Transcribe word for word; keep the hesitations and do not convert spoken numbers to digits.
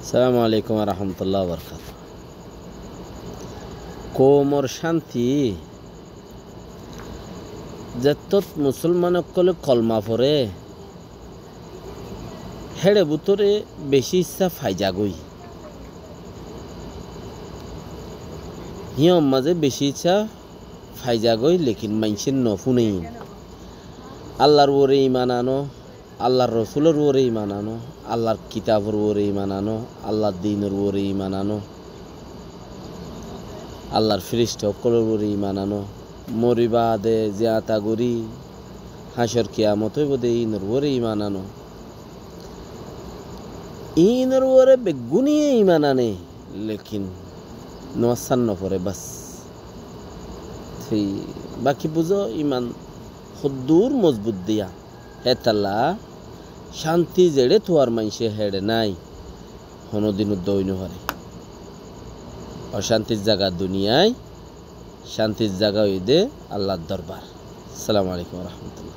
Assalamu alaikum warahmatullahi wabarakatuhu. Koumor cánti, zettót musolman ókkole kolma fore, héçe bútore beci issá faizagói. Híyar mazé beci issá faizagói, lekin maincé nofúne. Allar uore iman ano, Allar Rosulor uore iman ano, Allar kitabor uore iman ano, Allar dinor uore iman ano, Allar firista ókkolor uore iman ano, mori baade ziyata gorí, hácor kiyamot óibo de, inor uore iman ano. Inor uore beggúne iman ane, lekin nomassán nofore bas. Baki buzó iman hoddúr mozbut diya. Hétalla cánti zeçé tuar maincé héçe nái, honódin uddá ói nofare. Ocántir zaga duniyai, cántir zaga óiye de Allar dorbar. Assalamu alaikum warahmatullah.